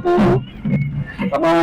আমাৰ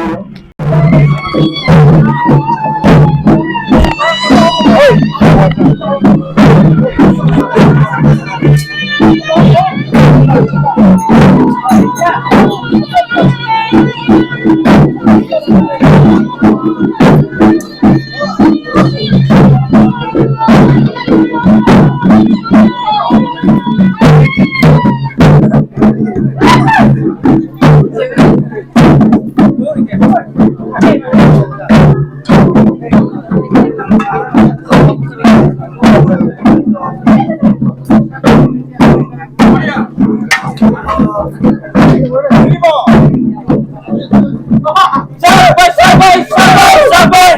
Sabay, sabay, sabay, sabay!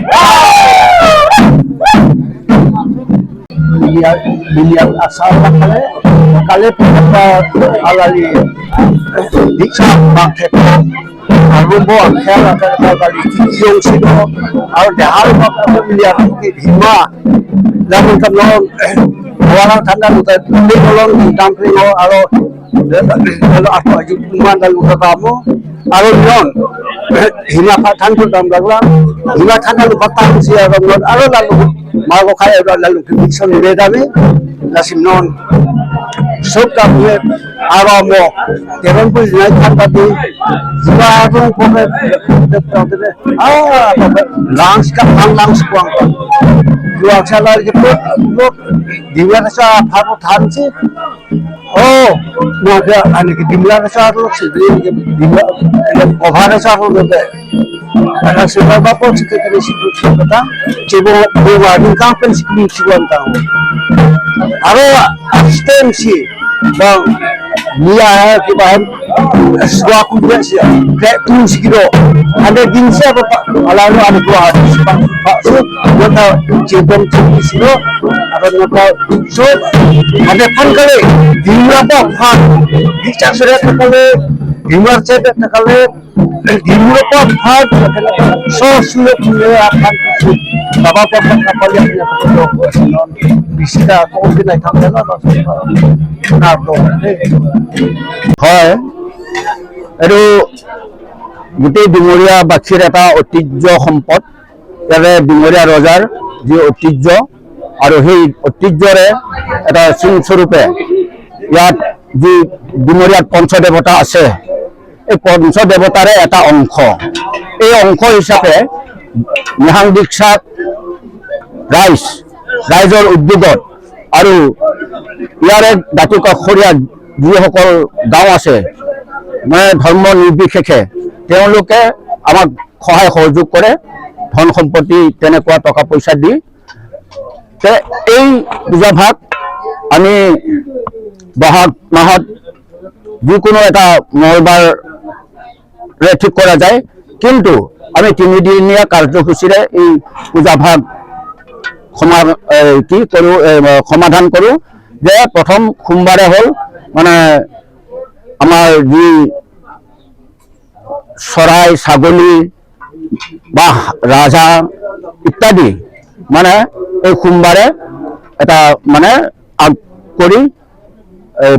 Kale alali diksa bangkep arumbo khela kali yung sino আৰু দেহাৰ মিলিয়া হিমা যেমন কামলং walang tanda luta tingolong dampling আৰু tamu আৰু non hima thantu dam lagla hima thanda lu patang si আৰু non আৰু lalu mago khai আৰু lalu mission redami lasim non সব কাপড়ে আর mo teron pul nai thanda di hima arung poke ah lungs ka phang lungs kuang luak sala ke lo dimla ka sa pharu thanchi oh no ka ani ke dimla ka sa lo sidri ke dimla over sa lo de ana se ba po chi ke ke si kata chebo bo wa din ka pen si ni si wan ta আৰু assistance বা মিয়া কিবা suwa ku sia tu sikiro ada ginsa apa alaru ada dua so nota chebom chiki siro আৰু nota so ada phan kale dimra pa phan dicha sore থাকলে dimar chebe থাকলে dimra pa phan so sulo kuye phan বাবা papa Kapali বিশটা কম দিন থাকলে না। হয়, এইটো গোটেই ডিমৰীয়াবাসীৰ এটা ঐতিহ্য সম্পদ। ইয়াৰে ডিমৰীয়া ৰজাৰ যি ঐতিহ্য আৰু সেই ঐতিহ্যৰে এটা চিনস্বৰূপে ইয়াত যি ডিমৰীয়াত পঞ্চদেৱতা আছে, এই পঞ্চদেৱতাৰে এটা অংশ। এই অংশ হিচাপে নিহাং দীক্ষাত ৰাইজৰ উদ্যোগত আৰু ইয়াৰে দাঁতিকাষৰীয়া যিসকল গাঁও আছে, মানে ধৰ্ম নিৰ্বিশেষে তেওঁলোকে আমাক সহায় সহযোগ কৰে, ধন সম্পত্তি তেনেকুৱা টকা পইচা দি। এই পূজাভাগ আমি বহাগ মাহত যিকোনো এটা মঙ্গলবাৰে ঠিক কৰা যায়, কিন্তু আমি তিনিদিনীয়া কাৰ্যসূচীৰে এই পূজাভাগ কি কৰোঁ, সমাধান কৰোঁ। যে প্ৰথম সোমবাৰে হ'ল মানে আমাৰ যি চৰাই ছাগলী বা ৰাজা ইত্যাদি, মানে এই সোমবাৰে এটা মানে আগ কৰি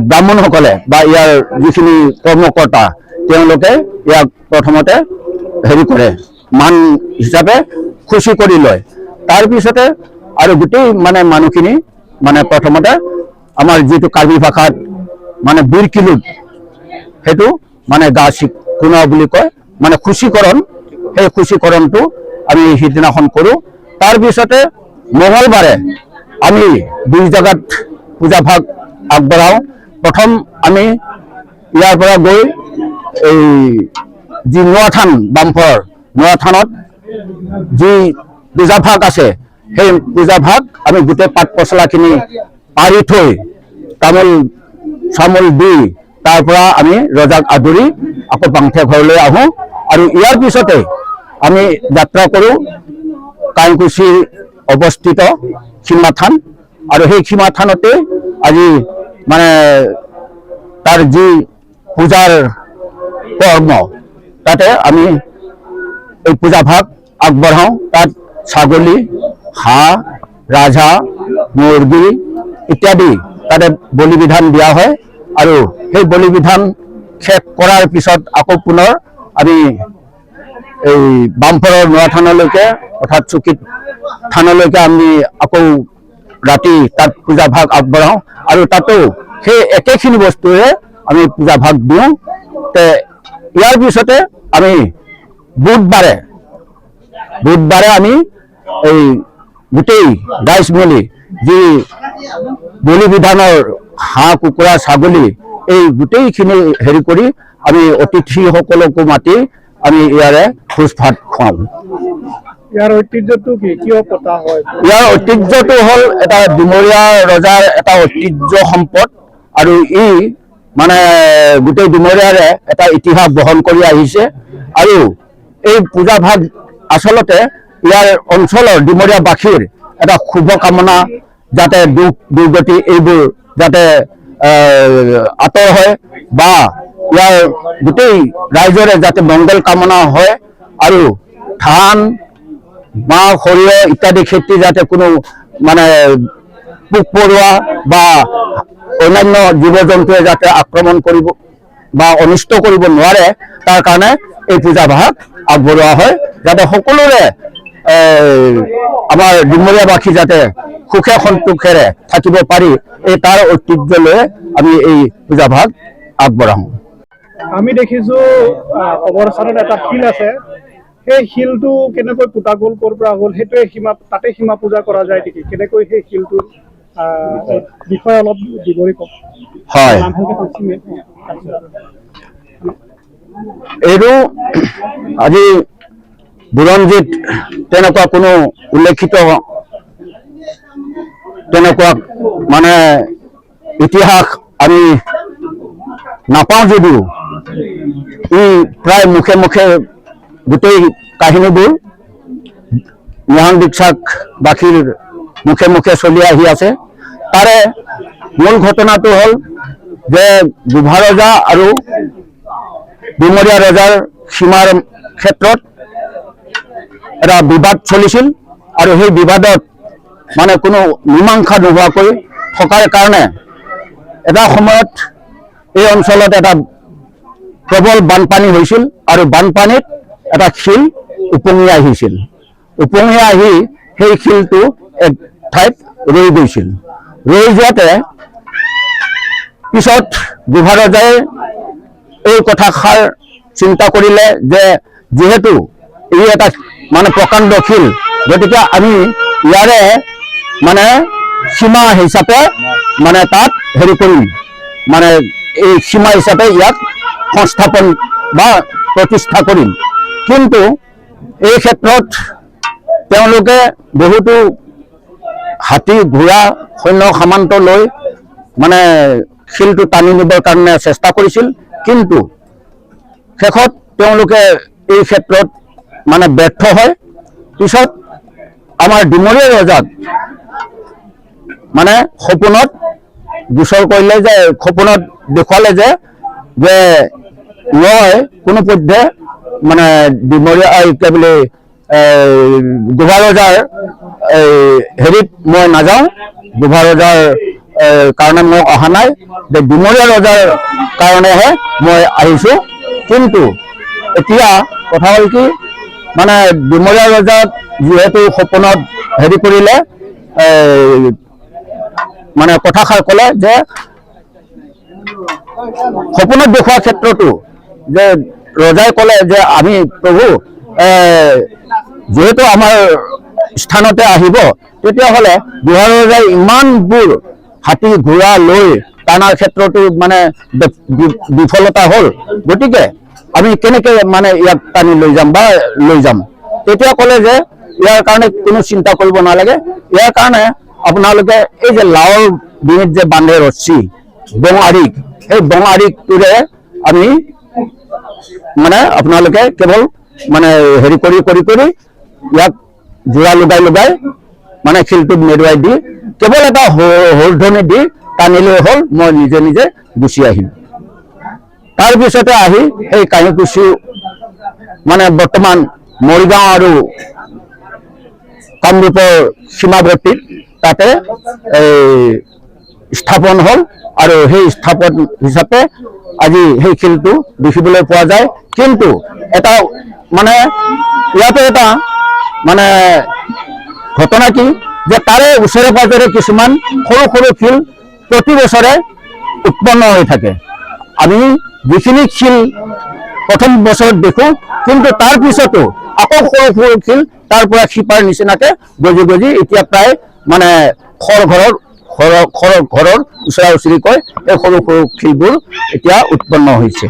ব্ৰাহ্মণসকলে বা ইয়াৰ যিখিনি কৰ্মকৰ্তা তেওঁলোকে ইয়াক প্ৰথমতে হেৰি কৰে, মান হিচাপে খুচি কৰি লয়। তাৰপিছতে আৰু গোটেই মানে মানুহখিনি মানে প্ৰথমতে আমাৰ যিটো কাৰ্বি ভাষাত মানে বীৰ কিলুত, সেইটো মানে গা চিকুণা বুলি কয়, মানে খুচিকৰণ, সেই খুচিকৰণটো আমি সিদিনাখন কৰোঁ। তাৰপিছতে মঙলবাৰে আমি দুই জেগাত পূজাভাগ আগবঢ়াওঁ। প্ৰথম আমি ইয়াৰ পৰা গৈ এই যি নোৱাথান, বামফৰ নোৱাথানত যি পূজাভাগ আছে, সেই পূজাভাগ আমি গোটেই পাত পচলাখিনি পাৰি থৈ তামোল চামোল দি তাৰ পৰা আমি ৰজাক আদৰি আকৌ বাংঠে ঘৰলৈ আহোঁ। আৰু ইয়াৰ পিছতে আমি যাত্ৰা কৰোঁ কাইকুছিৰ অৱস্থিত সীমাথান, আৰু সেই সীমাথানতে আজি মানে তাৰ যি পূজাৰ কৰ্ম, তাতে আমি এই পূজাভাগ আগবঢ়াওঁ। তাত ছাগলী, হাঁহ, ৰাজহাঁহ, মুৰ্গী ইত্যাদি তাতে বলি বিধান দিয়া হয়। আৰু সেই বলি বিধান শেষ কৰাৰ পিছত আকৌ পুনৰ আমি এই বামফৰৰ নোৱা থানলৈকে, অৰ্থাৎ চকীত থানলৈকে আমি আকৌ ৰাতি তাত পূজা ভাগ আগবঢ়াওঁ আৰু তাতো সেই একেখিনি বস্তুৰে আমি পূজা ভাগ দিওঁ। তে ইয়াৰ পিছতে আমি বুধবাৰে আমি এই গোটেই ৰাইজ মিলি যি বলি বিধানৰ হাঁহ, কুকুৰা, ছাগলী, এই গোটেইখিনি হেৰি কৰি আমি অতিথিসকলকো মাতি আমি ইয়াৰে ভোজ ভাত খুৱাওঁ। ইয়াৰ ঐতিহ্যটো কি? কিয় পতা হয়? ইয়াৰ ঐতিহ্যটো হ'ল এটা ডিমৰীয়া ৰজাৰ এটা ঐতিহ্য সম্পদ আৰু ই মানে গোটেই ডিমৰীয়াৰে এটা ইতিহাস বহন কৰি আহিছে। আৰু এই পূজা ভাগ আচলতে ইয়াৰ অঞ্চলৰ ডিমৰীয়াবাসীৰ এটা শুভ কামনা, যাতে দুখ দুৰ্গতি এইবোৰ যাতে আঁতৰ হয় বা ইয়াৰ গোটেই ৰাইজৰে যাতে মংগল কামনা হয় আৰু ধান, মাহ, সৰিয়হ ইত্যাদি খেতি যাতে কোনো মানে পোক পৰুৱা বা অন্যান্য জীৱ জন্তুৱে যাতে আক্ৰমণ কৰিব বা অনিষ্ট কৰিব নোৱাৰে, তাৰ কাৰণে এই পূজা ভাগ আগবঢ়োৱা হয়, যাতে সকলোৰে আমাৰ ডিমৰীয়াবাসী যাতে সুখে সন্তোষেৰে থাকিব পাৰি, এই তাৰ ঐতিহ্য লৈ আমি এই পূজা ভাগ আগবঢ়াওঁ। আমি দেখিছো কবৰস্থানত এটা শিল আছে। সেই শিলটো কেনেকৈ পোতা গ'ল, ক'ৰ পৰা গ'ল? সেইটোৱে সীমা, তাতে সীমা পূজা কৰা যায় নেকি? কেনেকৈ সেই শিলটোৰ বিষয়ে অলপ বিৱৰি কওক। হয়। নাম ভালকে কৈছিলে। এইটো আজি বুৰঞ্জীত তেনেকুৱা কোনো উল্লেখিত তেনেকুৱা মানে ইতিহাস আমি নাপাওঁ যদিও ই প্ৰায় মুখে মুখে গোটেই কাহিনীবোৰ মহান বিশ্বাসবাসীৰ মুখে মুখে চলি আহি আছে। তাৰে মূল ঘটনাটো হ'ল যে গোভা ৰজা আৰু ডিমৰীয়া ৰজাৰ সীমাৰ ক্ষেত্ৰত এটা বিবাদ চলিছিল আৰু সেই বিবাদত মানে কোনো মীমাংসা নোহোৱাকৈ থকাৰ কাৰণে এটা সময়ত এই অঞ্চলত এটা প্ৰবল বানপানী হৈছিল আৰু বানপানীত এটা শিল উপঙি আহিছিল। উপঙি আহি সেই শিলটো এক ঠাইত ৰৈ গৈছিল। ৰৈ যোৱাতে পিছত গোভা ৰজাই এই কথাষাৰ চিন্তা কৰিলে যে যিহেতু ই এটা মানে প্ৰকাণ্ড শিল, গতিকে আমি ইয়াৰে মানে সীমা হিচাপে মানে তাত হেৰি কৰিম, মানে এই সীমা হিচাপে ইয়াক সংস্থাপন বা প্ৰতিষ্ঠা কৰিম। কিন্তু এই ক্ষেত্ৰত তেওঁলোকে বহুতো হাতী, ঘোঁৰা, সৈন্য সামন্ত লৈ মানে শিলটো টানি নিবৰ কাৰণে চেষ্টা কৰিছিল। কিন্তু শেষত তেওঁলোকে এই ক্ষেত্ৰত মানে ব্যৰ্থ হয়। পিছত আমাৰ ডিমৰীয়া ৰজাক মানে সপোনত গোচৰ কৰিলে যে সপোনত দেখুৱালে যে যে মই কোনো পধ্যে মানে ডিমৰীয়া এই কি বুলি এই গোভা ৰজাৰ এই হেৰিত মই নাযাওঁ, গোভা ৰজাৰ এই কাৰণে মই অহা নাই, যে ডিমৰীয়া ৰজাৰ কাৰণেহে মই আহিছোঁ। কিন্তু এতিয়া কথা হ'ল কি, মানে ডিমৰীয়া ৰজাক যিহেতু সপোনত হেৰি কৰিলে, এই মানে কথাষাৰ ক'লে যে সপোনত দেখুওৱা ক্ষেত্ৰতো যে ৰজাই ক'লে যে আমি প্ৰভু যিহেতু আমাৰ স্থানতে আহিব, তেতিয়াহ'লে গোভা ৰজাই ইমানবোৰ হাতী ঘোঁৰা লৈ টানাৰ ক্ষেত্ৰতো মানে বিফলতা হ'ল, গতিকে আমি কেনেকে মানে ইয়াক টানি লৈ যাম বা লৈ যাম? তেতিয়া ক'লে যে ইয়াৰ কাৰণে কোনো চিন্তা কৰিব নালাগে। ইয়াৰ কাৰণে আপোনালোকে এই যে লাওৰ ডিঙিত যে বান্ধে ৰছী বঙাৰিক, সেই বঙাৰিকটোৰে আমি মানে আপোনালোকে কেৱল মানে হেৰি কৰি কৰি কৰি ইয়াক যোৰা লগাই লগাই মানে শিলটোত মেৰুৱাই দি কেৱল এটা হুৰধ্বনি দি টানিলেই হ'ল, মই নিজে নিজে গুচি আহিম। তাৰপিছতে আহি সেই কাঁহীকুচি মানে বৰ্তমান মৰিগাঁও আৰু কামৰূপৰ সীমাৱৰ্তীত তাতে এই স্থাপন হ'ল আৰু সেই স্থাপন হিচাপে আজি সেই শিলটো দেখিবলৈ পোৱা যায়। কিন্তু এটা মানে ইয়াতে এটা মানে ঘটনা কি যে তাৰে ওচৰে পাজৰে কিছুমান সৰু সৰু শিল প্ৰতি বছৰে উৎপন্ন হৈ থাকে। আমি যিখিনি শিল প্ৰথম বছৰত দেখো, কিন্তু তাৰ পিছতো আকৌ সৰু সৰু শিল তাৰ পৰা শিপাৰ নিচিনাকে গজি গজি এতিয়া প্ৰায় মানে খৰ ঘৰৰ ঘৰৰ খৰ ঘৰৰ ওচৰা ওচৰিকৈ এই সৰু সৰু শিলবোৰ এতিয়া উৎপন্ন হৈছে।